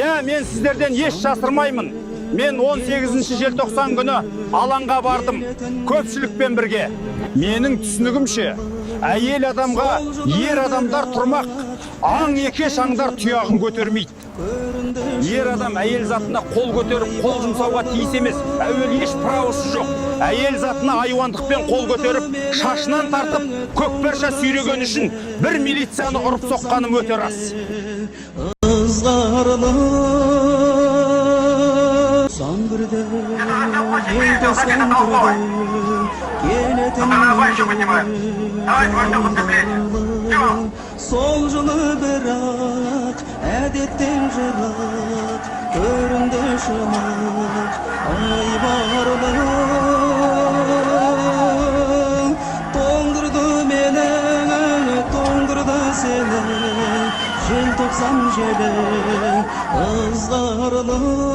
Иә, мен сіздерден еш жасырмаймын. Мен 18 желтоқсан күні алаңға бардым, көпшілікпен бірге. Менің түсінігімше, әйел адамға ер адамдар тұрмақ, аң екеш аңдар тұяғын көтермейді. Ер адам әйел затына қол көтеріп, қол жұмсауға тиіс емес. Әуелі еш правосы жоқ. Әйел затына айуандықпен қол көтеріп, шашынан тартып, көкпарша сүйреген үшін бір милицияны ұрып соққаным өте рас. Ызғарлы жаңбырды, желтоқсан тұрды келетін. Сол жылы бірақ әдеттен жырақ көрінді шұнақ айбарлы. Тоңдырды мені, тоңдырды сені желтоқсан желі ызғарлы.